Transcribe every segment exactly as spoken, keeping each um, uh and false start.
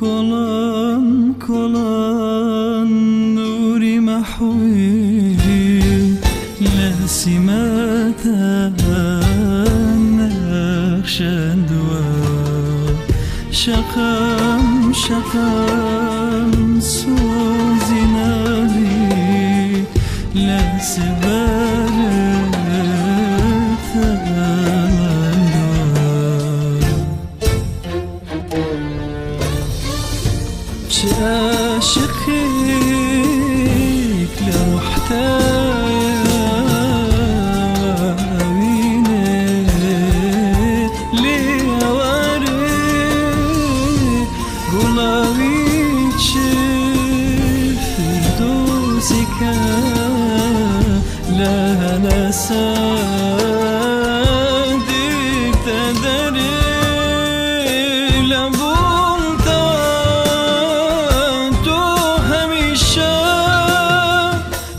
Kolan kolan nûrî mehwî li sîmete nexşendiwe. Şeqem şeqem sozî nalî li sîbere temendiwe. Çi aşiqîk li ruh te wîne lê eware gula wî çi firdosîke. Lehne sendîk te derê lebûn te tu hemîşe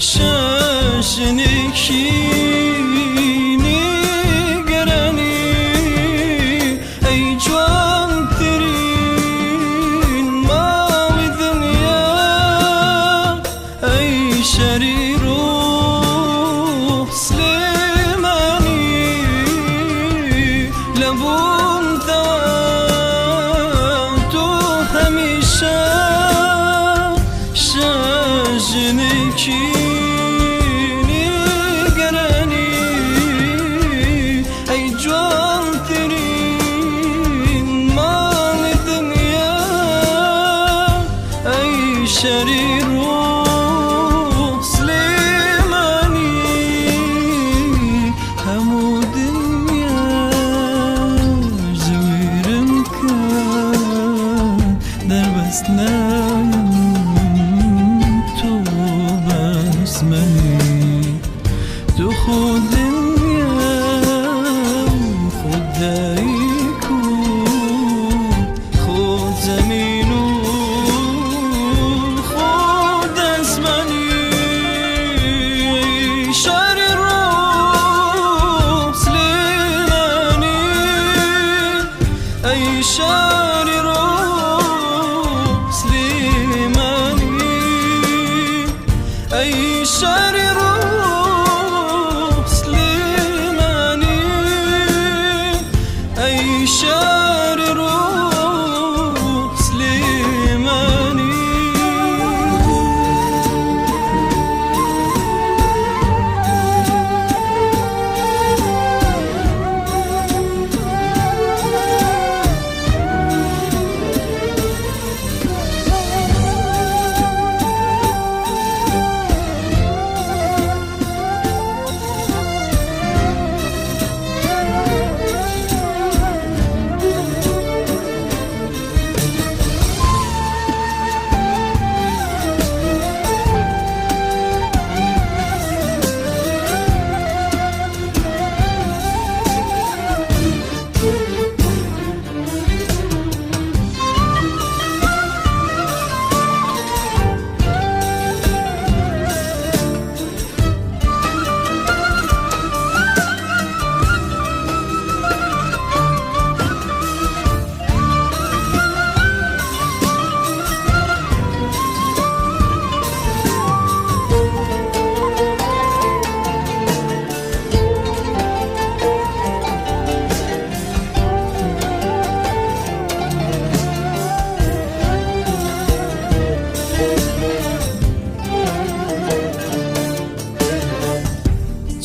şaşinîkî nîgerenî. Ey ciwantirîn malî dinya, ey şerî ruh Silêmanî, lebûn te tu hemîşe şaşinîkî nîgerenî. Ey ciwantirîn malê dinya, ey şerî ruh Silêmanî, hemû dinya ji wî rin ket, derbas nayim tu bes me î. Tu xwe dinya û xwe dayik û xwe zemîn û xwe desmanî. Ey şarê ruh Silêmanî, ey şarê ruh Silêmanî. Ey şarê ruh Silêmanî, ey şarê ruh Silêmanî.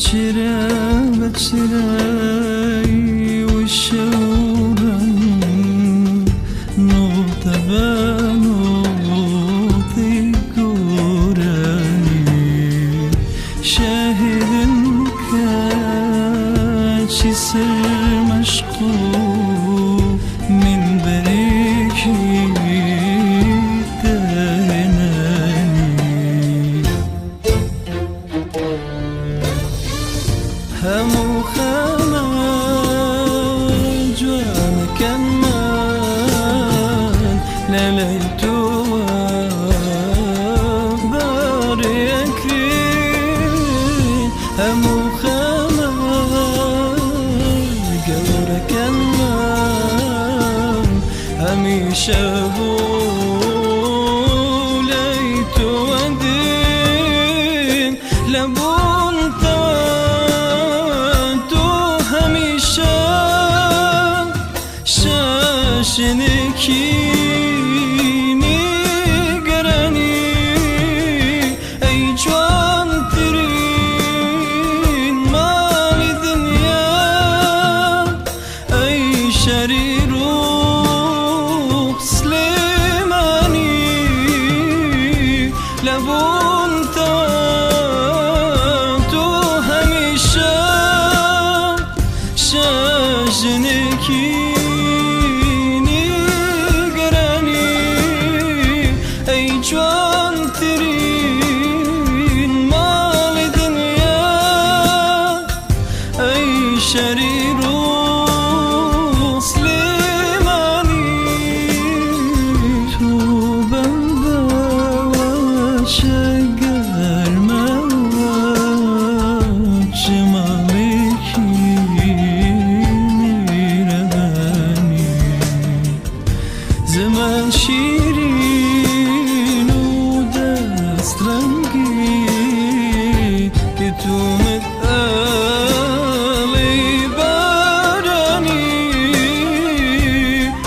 Çire bi çire û şewran, nûte be nûtî goreyî. Şehîdin keçî ser meşq û minberîkî denenî. Hemû xema ciwanken min, lêley tu beriyekî. Hemû xema gewreken min, hemîşe bû Jinekî nîgeranî, ey ciwantirîn malê dinya, ey şerî rûh Silêmanî, lebûn te tu hemîşe. Şa jinekî nîgeranî, ey ciwantirîn malê dinya, ey şerî rûh Silêmanî. Tu bende weşe germe we, çimanekî nîrebenî. Ziman şîrîn û dest rengî, ki tu min elê baranî,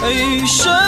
ey şa